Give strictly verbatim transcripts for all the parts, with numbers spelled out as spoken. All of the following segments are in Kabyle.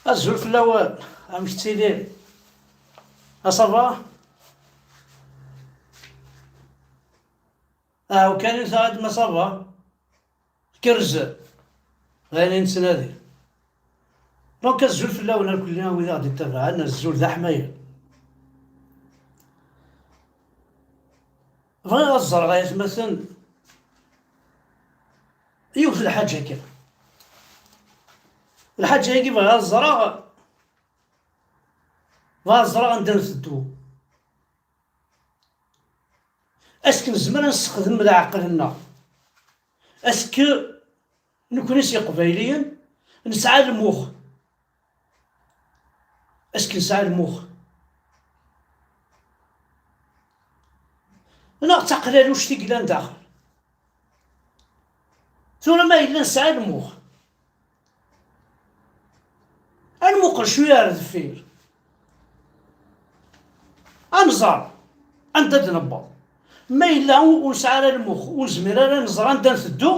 Azul fell-awen, amek tettili? A ça va? Aw kan i sɛid ma ça va? Kerz. D ayen i nettnadi. Donc azul fell-awen a kulli wid i ɣ-d-ittabaɛen, azul d aḥmayan. Bɣiɣ ad ẓreɣ ay atmaten yiwet n lḥaǧa kan. Lḥaǧa-agi bɣiɣ ad ẓreɣ, bɣiɣ ad ẓreɣ anda nteddu. Est-ce que nezmer ad nessexdem leɛqel-nneɣ? Est-ce que nekni s Iqbayliyen nesɛa lmux? Est-ce que nesɛa lmux? Neɣ d taqlaluct i yellan daxel? Tura ma yella nesɛa lmux, ad nmuqel cwiya ar deffir, ad nẓer anda d-newweḍ. Ma yella ur, ur nesɛi ara lmux, ur nezmir ara ad nẓer anda nteddu,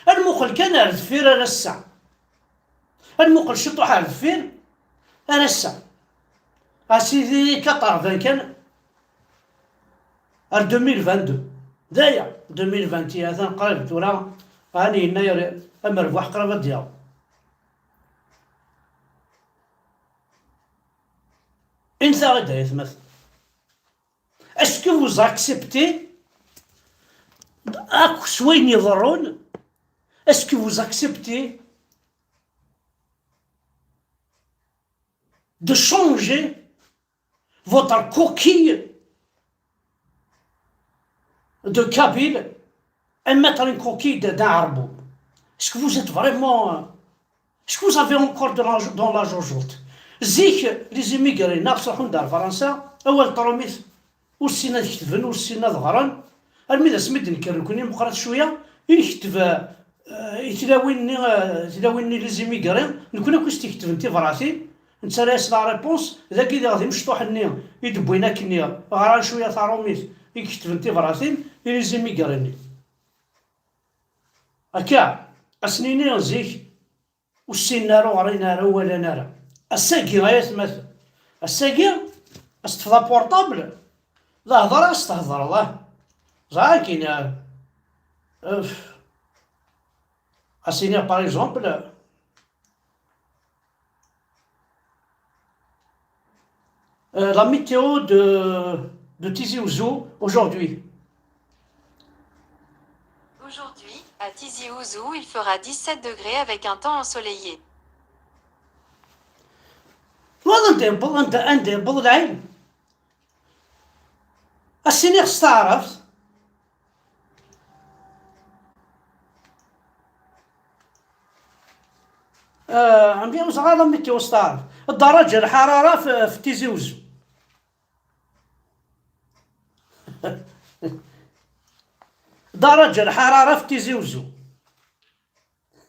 ad nmuqel kan ar deffir ar ass-a. Ad nmuqel ciṭuḥ ar deffir ar ass-a. A sidi, quatre-vingts kan, ar deux mille vingt-deux. D aya, deux mille vingt et un atan qrib tura, han yennayer amerbuḥ qrib ad d-yaweḍ. Init-aɣ-d ay atmaten. Est-ce que vous acceptez akk s wayen iḍerrun, est-ce que vous acceptez de changer votre coquille de Kabyle et mettre une coquille de, d'un Arabo? Est-ce que vous êtes vraiment, euh, est-ce que vous avez encore de la, dans la jojote? Zik, les immigrés, neɣ ttruḥun-d ar Fransa, awal n tṛumit, ur ssinen ad ketben, ur ssinen ad ɣren, armi d asmi d-nekker nekni meqqret cwiya, i nketteb, eh, i tlawin-nni, eh, tlawin-nni les immigrés, nekni akk i s-t-ikettben tibratin, nettarra-yas la réponse, dagi diɣ d imecṭuḥ-nni i d-wwin akkenni, ɣran cwiya taṛumit, i ikettben tibratin i les immigrés-nni. Akka, ad sen-iniɣ zik, ur ssinen ara, ur ɣrin ara, ur walan ara. Ass-agi, ay atmaten, ass-agi, ad s-teṭṭfeḍ aportable, d ahder ad s-thedreḍ, ah. Ẓer akkin, ah, uf. Ad s-iniɣ, par exemple, euh, la météo de, de Tizi Ouzou aujourd'hui. Aujourd'hui, à Tizi Ouzou, il fera dix-sept degrés avec un temps ensoleillé. Twalaḍ anda yewweḍ, anda, anda yewweḍ lɛilm? Ad s-iniɣ s taɛrabt. آه، عندي أصغر من توستار. درجة الحرارة في، في تيزي وزو. درجة الحرارة في تيزي وزو.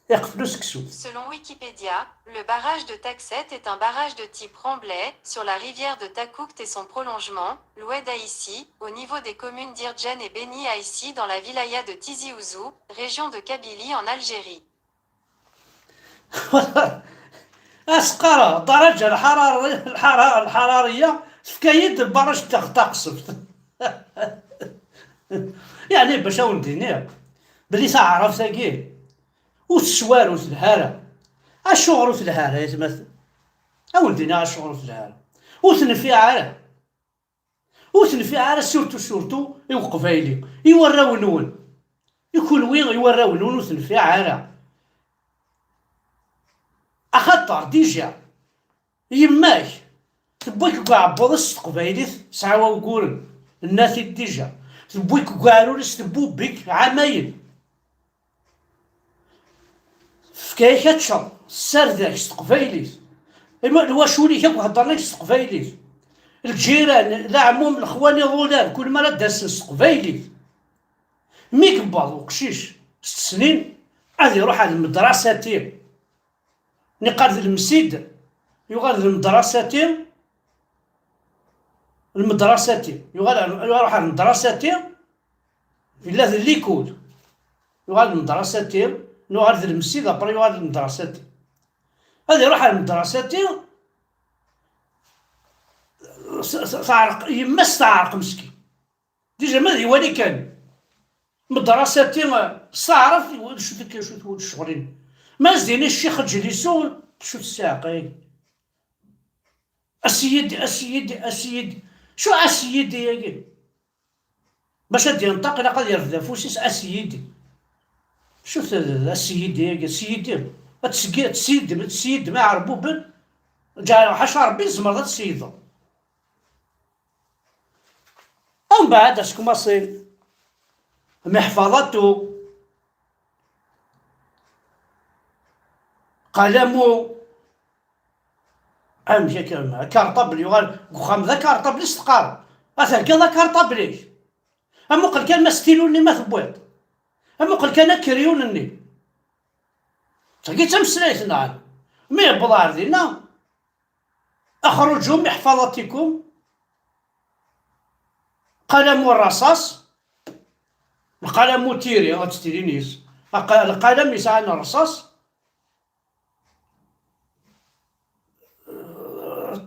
يقفلوا سكسو. Selon Wikipédia, le barrage de Taxet est un barrage de type Remblais, sur la rivière de Takoukt et son prolongement, l'oued Aïssi, au niveau des communes d'Irdjen et Beni Aïssi dans la wilaya de Tizi Ouzou, région de Kabylie en Algérie. Asqara, الدرجة الحرارية، الحرارة، الحرارية تفكايد barrage تاع تاقصفت. يعني باش أون دينير بلي تعرف تاقي وتسوار وتلهارة. أشغل وتلهارة يا تمثل. أون دينير أشغل وتلهارة. وتنفي عارف. Ur tenfiɛ ara surtout, surtout i uqbayli, i warraw-nwen. I kunwi, i warraw-nwen ur tenfiɛ ara. Axaṭer, déjà, yemma-k tewwi-k deg uɛebbuḍ-is s teqbaylit, tesɛa wawguren, nna-t-id déjà, tewwi-k deg uɛrur-is, tebbubb-ik ɛamayen. Tefka-yak ad teččeḍ, tessarda-k s teqbaylit. Ima lwacul-ik akk heddren-ak s teqbaylit. Lǧiran, leɛmum, lexwan, iḍulan, kul mi ara d-asen s teqbaylit. Mi yewweḍ uqcic s tesnin, ad iruḥ ar lmedrasati. Niqal d lemsid, yuɣal d lmedrasati, lmedrasati. Yuɣal ar, iruḥ ar lmedrasati, yella d likul. Yuɣal d lmedrasati, nuɣal d lemsid, après yuɣal d lmedrasati. Ad iruḥ ar medrasati, s-, s-, teɛreq, yemma-s teɛreq meskin. Déjà ma d iwali kan. Medrasati, s taɛrabt, iwali cwiṭ akka, cwiṭ wul ccɣel-in. Ma as-d-yini ccix ǧlisu, cwiṭ ssiɛqa-agi. Asiyidi, asiyidi, asiyidi. Cu asiyidi-agi? Bac ad d-yenṭeq, ilaq ad yerfed afus-is, asiyidi. Cu t-, asiyidi-agi, asiyidi? Ad tseyyi-, ad tseyyidem, ad tseyyidem iɛerbuben? Ǧa-, ḥaca Ṛebbi tzemreḍ ad tseydeḍ. Umbeɛd, askumaṣi, miḥfaḍatu, qalamu, amek akka, akarṭabl yuɣal deg uxxam d akarṭabl i s-teqqar, a theggaḍ akarṭabl-ik, amuqel kan ma stilu-nni ma tewwiḍ, amuqel kan akeryun-nni. Tagi d tameslayt-nneɣ. Mi yewweḍ ɣer dinna, axruǧu miḥfaḍatikum, qalamu rraṣaṣ, lqalamu tiri, ad tt-tilin yes, aqa-, lqalam yesɛan rrṣaṣ,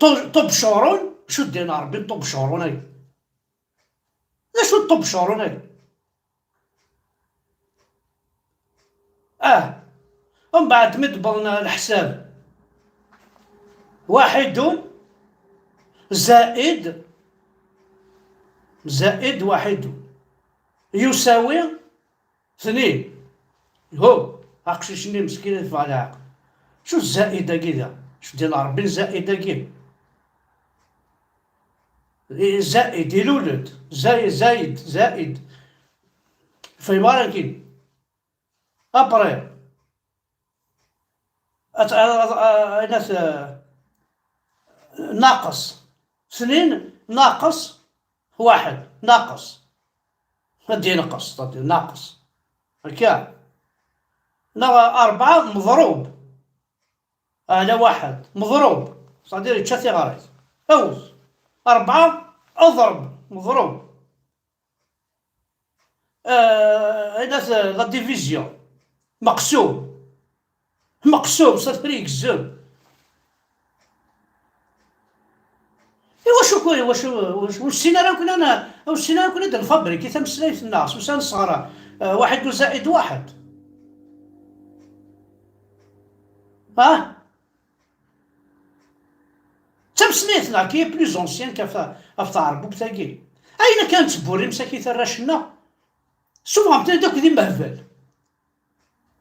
ṭu-, ṭubcuṛun, acu d-yenna Ṛebbi n ṭubcuṛun-agi? D acu n ṭubcuṛun-agi? Ah, umbeɛd mi d-wwḍen leḥsab, waḥidun zaid, zaid waḥidun yusawi tnin. Ho, aqcic-nni meskin ad yeffeɣ leɛqel. Acu zaid-agi da? Acu d-yenna Ṛebbi n zaid-agi? I-, zaid, ilul-d. Zay-, zaid, zaid. Fehmeɣ ara nekkini. Après, at-, a-, a-, a-, a-, naqes. Tnin naqes waḥed, naqes. Ad d-yenqes, c'est-à-dire naqes. Akka. Neɣ rebɛa meḍrub. Ɛla waḥed, meḍrub, c'est-à-dire yečča tiɣrit. Awet. Rebɛa eḍreb, meḍrub. Euh, la, la division. Meqsum. Meqsum, c'est-à-dire yegzem. Iwacu ku-, iwacu, iwacu, ur nessin ara akk nana, ur nessin ara akk ad nfabriki tameslayt-nneɣ, s usan sɣer, euh, waḥid u zaid waḥed. Ha? D tameslayt-nneɣ qui est plus ancienne qu'af, af taɛerbubt-agi. Ayen akka nettburri msakit arrac-nneɣ, sufɣemt-ten-id akk d imehbal.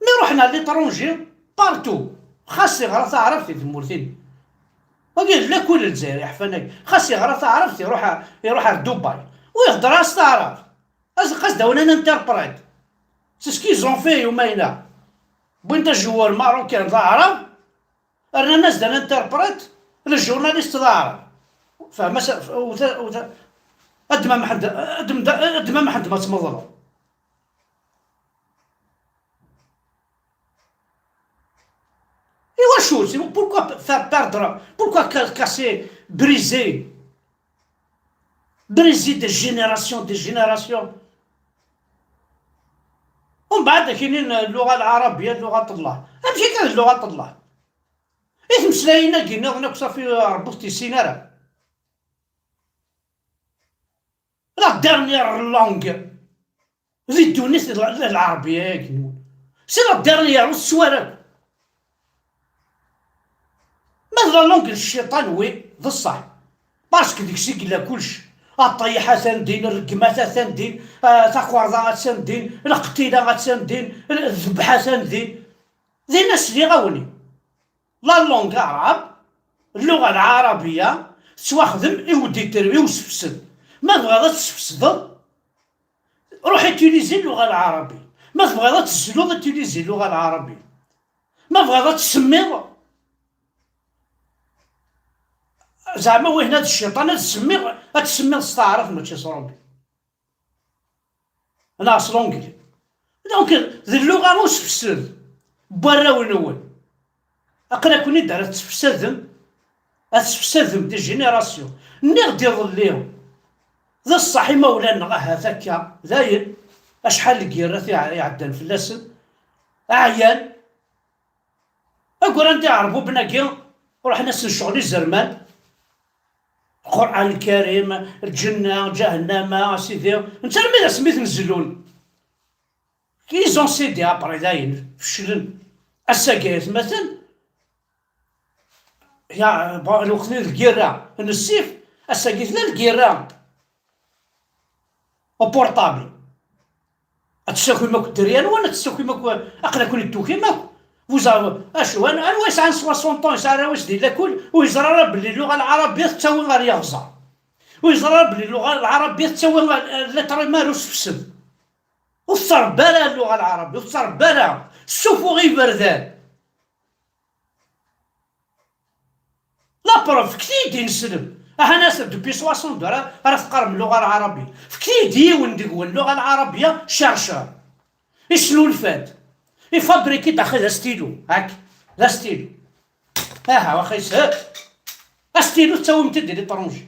Mi ruḥen à l'étranger, partout, xas iɣra taɛrabt di tmurt-in. Wagi d lakul n Lezzayer yeḥfan-agi. Xas iɣra taɛrabt, iruḥ a-, iruḥ ar Dubai. Ur ihedder ara s taɛrabt. As-, xas d-awen un interprète. C'est ce qu'ils ont fait, umayna. Wwin-d ajewwur marocain d aɛrab, rnan-as-d un interprète, le journaliste d aɛrab. Fehma s-, uta-, uta-, a Ddma Mḥend, a Ddma, a Ddma Mḥend ma tmeḍleḍ. Iwacu? C'est pourquoi faire perdre? Pourquoi ca-, casser, briser? Briser des générations, des générations. Umbeɛd ad k-inin lluɣa lɛarabiya, lluɣat Allah. Amek akka d lluɣat Allah? I tmeslayin-agi nniḍen akk safi Ṛebbi ur t-yessin ara. La dernière langue di ddunit d la-, d lɛerbiya-agi-nwen. C'est la dernière, ur tettwara akk. Ma d la langue n cciṭan, wi, d ṣṣeḥ. Parce que deg-s i yella kullec. Aṭayeḥ atan din, rregmat atan din, ah, takerḍa atan din, lqetila atan din, ddbeḥ atan din. Din a sliɣ-awen. La langue arabe, اللغة العربية, tettwaxdem i uditer, i usefsed. Ma tebɣiḍ ad tesfesdeḍ, ruḥ utiliser اللغة العربية. Ma tebɣiḍ ad tezluḍ, utiliser اللغة العربية. Ma tebɣiḍ ad tsemmiḍ, zeɛma wihin ad cciṭan, ad semmiɣ, ad tsemmiḍ s taɛrabt mačči s Ṛebbi. Neɣ s l'anglais. Donc, d lluɣa usefsed n warraw-nwen. Aql-aken-id ara tesfesadem, ad tesfesadem des générations. Nniɣ-d iḍelli, d ṣṣeḥ imawlan-nneɣ ahat akka, dayen, acḥal n lgirat i iɛeddan fell-asen, ɛyan, Aggur anda iɛerbuben-agi ruḥen-asen ccɣel izerman. Lqur'an Lkarim, lǧenna, ǧahennama, a sidi. Netta armi d asmi ten-zlun. Ils ont cédé après, dayen, feclen. Ass-agi, atmaten, ya, bon, lweqt-nni d lgirra n ssif, ass-agi tella lgirra au portable. Ad tessakim akk dderya-nwen, ad tessakim akk, aql-aken id-tukim akk. Vous avez, acu, an-, anwa yesɛan soixante ans, yesɛa arraw-is di lakul, ur yeẓri ara belli lluɣa lɛarabiyya tettawi ɣer yeɣẓer. Ur yeẓri ara belli lluɣa lɛarabiyya tettawi ɣer, eh, l'être humain ar usefsed. Ur tettrebba ara lluɣa lɛarabiyya, ur tettrebba ara. Ssufuɣ iberdan. La preuve, fket-iyi-d ineslem. Ahat depuis soixante-deux ara, ara teqqarem lluɣa lɛarabiyya. Fket-iyi-d yiwen deg-wen lluɣa lɛarabiyya, chercheur. Isnulfa-d. Ifabriki-d axi d astilu. Hak, d astilu. Aha, waxi yeshel. Astilu tettawim-t-id di l'étranger.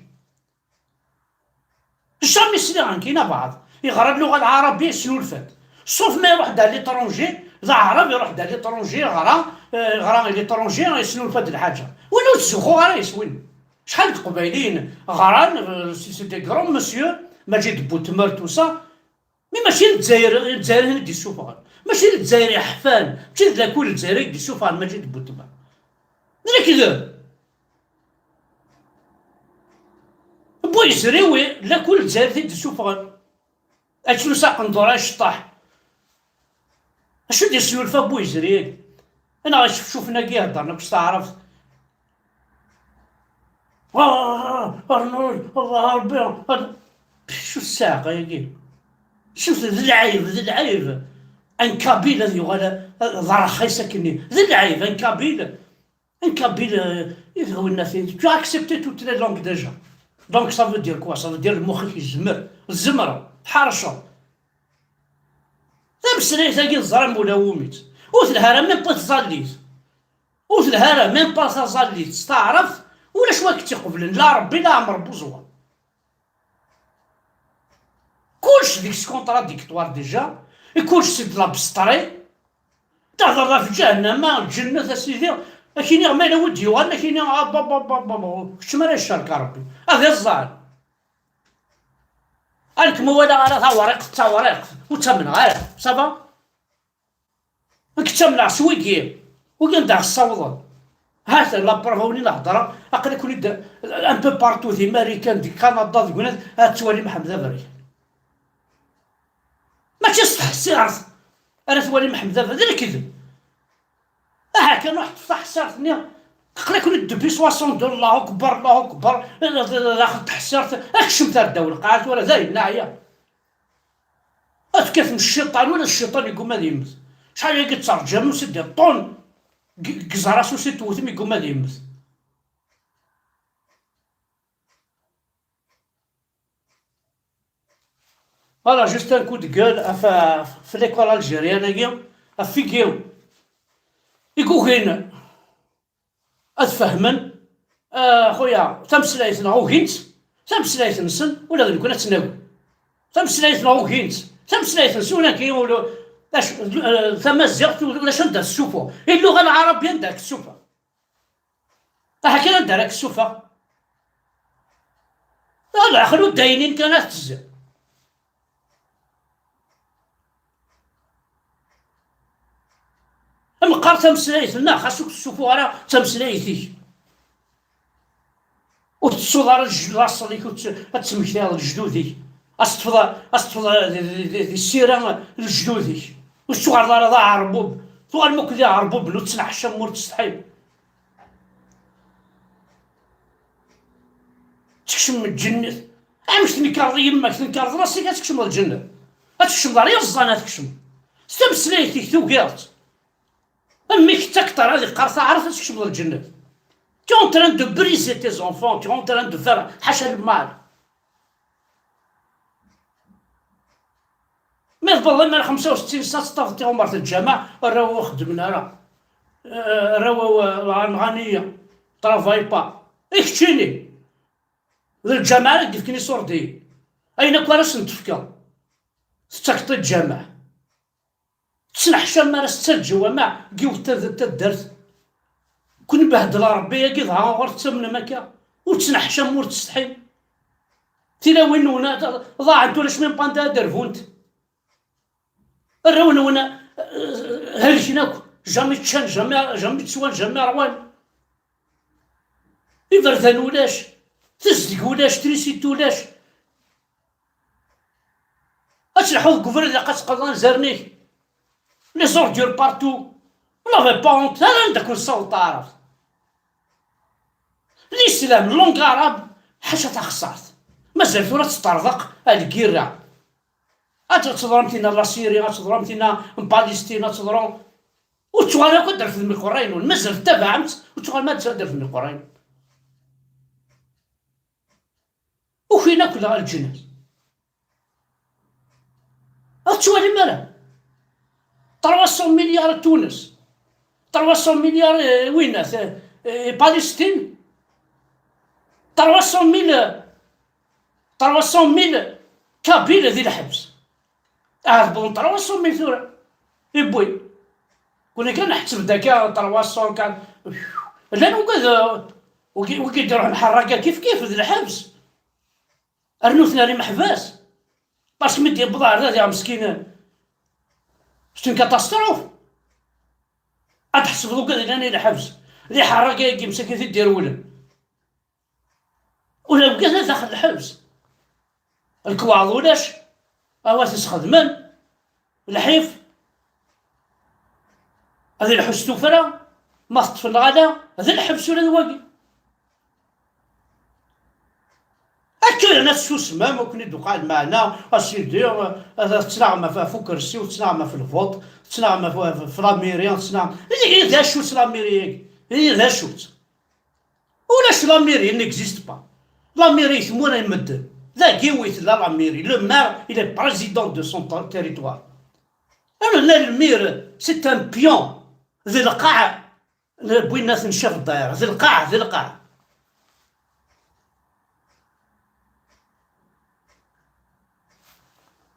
Jamais sliɣ nekkini abɛaḍ yeɣra lluɣa lɛarabiyya yesnulfa-d. Sauf ma iruḥ-d ar l'étranger, d aɛrab iruḥ-d ar l'étranger yeɣra, eh, yeɣra i l'étranger yesnulfa-d lḥaǧa. Win ur ttzuxxuɣ ara yes-win. Acḥal n teqbayliyin ɣran, eh, c'est, c'est des grands monsieur, Maǧid Butmer, tout ça. Mais mačči d Lezzayer, Lezzayer i d-issufɣen. Mačči d Lezzayer iḥfan, mačči d lakul Lezzayer i d-issufɣen Maǧid Butmer. D lekdeb. Buyezri, wi, lakul Lezzayer i d-issufɣen. Akken usa aqendur-a iceṭṭeḥ. Acu d-yesnulfa Buyezri-agi? Neɣ icefcufen-agi heddren akk s taɛrabt? Ah, rnuy, Allah Rebbi, ad-, acu tsaɛqa-agi? Acu t-, d lɛib, d lɛib. Un kabyle ad yuɣal a-, a-, d arxis akkenni. D lɛib, un kabyle. Un kabyle, euh, i d winna-t-in. Tu as accepté toutes les langues déjà. Donc ça veut dire quoi? Ça veut dire lmux-ik yezmer. Tzemreḍ. Tḥerceḍ. Tameslayt-agi teẓram ula wumi-tt. Ur telha ara même pas tẓallit. Ur telha ara même pas taẓallit s taɛrabt, ulac wa k-tt-iqeblen, la Rebbi, la Ɛmer Buẓwa. Kullec deg-s contradictoire déjà, et kullec c'est de la bsṭri. Tehder ɣef ǧahennama, lǧennet, a sidi, ad k-iniɣ ma yella wi d-yuɣalen, ad k-iniɣ, ah, ba, ba, ba, ba, ba, kečč mi ara yeccerk Rebbi. Ad iẓẓan. Ad nekk ma walaɣ ara tawriqt d tawriqt, ur ttamneɣ ara. Ça va? Nekk ttamneɣ s wigi, wigi anda ɣ-ssawḍen. Hat la preuve, a wen-in-heddreɣ, aql-iken-id un peu partout, di Marikan, di Kanada, deg unat, ad twalim Ḥmed Aberkan. Mačči s tḥessirt ara twalim Ḥmed Aberkan, d lekdeb. Aha kan, ruḥet ɣef tḥessirt-nni, aql-iken-id depuis soixante-deux, Allahu Akbar, Allahu Akbar, daxel tḥessirt, kecmet ar ddaw lqaɛa tura, dayen, neɛya. Ad tekkatem cciṭan, ula d cciṭan yegguma ad yemmet. Acḥal agi tterǧam usi d-iṭṭun, g-, g-, geẓra-s usi tewtem yegguma ad yemmet. Voilà, juste un coup de gueule ɣef, ɣef l'école algérienne-agi, ɣef wigi i yugin ad fehmen, ah, xuya, tameslayt neɣ ugin-tt, tameslayt-nsen, ula d nekkni ad tt-nagi. Tameslayt neɣ ugin-tt, tameslayt-nsen, ula d nekkni, ula, ac-, eh, tamaziɣt, ulac anda tessufeɣ. I lluɣa lɛarabiya anda ara k-tessufeɣ? Aha kan anda ara k-tessufeɣ? Ah, leɛqel ur d-aynin kan ad tezzi. Meqqar tameslayt-nneɣ, xas ur k-tessufuɣ ara d tameslayt-ik. Ur tettuḍ ara lej-, laṣel-ik, ur tt-, ad temmektiḍ lejdud-ik. Ad s-teṭṭfeḍ, ad s-teṭṭfeḍ di, di, di, di ssira n lejdud-ik. Ur tettuɣaleḍ ara d aɛerbub. Tuɣalem akk d iɛerbuben, ur tettneḥcam, ur tsetḥim. Tekcem lǧennet. Amek tnekreḍ i yemma-k, tnekreḍ rasik, ad tkecmeḍ lǧennet? Ad tkecmeḍ ar iẓẓan, ad tkecmeḍ. S tameslayt-ik tugiḍ-tt. Mmi-k d takter ad iqqar taɛrabt, ad tkecmeḍ lǧennet. Tu es en train de briser tes enfants, tu es en train de faire ḥaca lmal. Mi tewweḍ lemmer xemsa u settin sna, teṭṭafeḍ tiɣmert n lǧameɛ, arraw ur xeddmen ara. Eh, arraw-, eh, nɣan-iyi, travay pa. I keččini? D lǧameɛ ara k-d-ifken iṣurdiyen. Ayen akk ara sen-tefkeḍ, tettakeḍ i lǧameɛ. Tettneḥcam mi ara s-tettaǧǧew amaɛ deg yiwet tad-, taddart. Kun ibehdel Ṛebbi-agi, dɣa ɣur tettamnem akka? Ur tettneḥcam, ur tsetḥim. Tilawin-nwen ḍaɛent, ulac min panda ad rbunt. Arraw-nwen, eh, helken akk. Jamais ččan, jamais, jamais swan, jamais ṛwan. Iberdan ulac, tezdeg ulac, trisiti ulac. Ad telḥuḍ deg ubrid, ilaq ad teqqneḍ anzaren-ik. Les ordures partout. Vous n'avez pas honte ara anda ken-tessaweḍ taɛrabt? L'islam, langue arabe, ḥaca taxeṣṣart. Mazal tura teṭṭerḍeq ar lgirra. Ad teḍru am tinna n la Syrie, ad teḍru am tinna n Palestine, ad teḍru. Ur ttuɣal akk ad d-refden iqerray-nwen. Mazal tettabaɛem-tt, ur ttuɣalem ad d-refden iqerray-nwen. Ukin akk leǧnas. Ur tettwalim ara? Trois cents milliards Tunes. Trois cents milliards, eh, winat, eh, eh, Palestine. Trois cent mille, trois cent mille Kabyles di lḥebs. Ahat wwḍen trois cent mille tura. Iwwi. Kuna kan ḥetteb-d akka trois cents kan. Llan ugad, wigi, wigi d-iruḥen ḥerraga kif kif di lḥebs. Rnu-ten ar imeḥbas. Parce que mi d-yewweḍ ar da diɣ meskin, c'est une catastrophe. Ad tḥesbeḍ ugad yellan i lḥebs, d iḥerraga-agi msakit i d-irewlen. Ula d ugad daxel lḥebs. Lekwaɣeḍ ulac, awa t-sxedmen, lḥif, ad ilḥu s tuffra, ma teṭṭfen neɣ ala, d lḥebs ula d wagi. Akka yerna tessusmem, ur ken-id-uqal lmeɛna, a sidi, ad tettnaɣem ɣef, ɣef ukersi, ur tettnaɣem ɣef lvuṭ, tettnaɣem ɣef, ɣef, ɣef lamiri, tettnaɣem, i, i d acu-tt lamiri-agi? I d acu-tt? Ulac lamiri, il n'existe pas. Lamiri i tmura n medden. Dagi wi tella lamiri. Le maire, il est président de son ter-, territoire. Alors, le maire, c'est un pion. D lqaɛ, wwin-at n chef de daïra. D lqaɛ, d lqaɛ.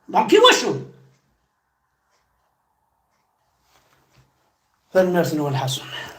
Donc, i wacu? Tanemmirt-nwen, Ḥasan.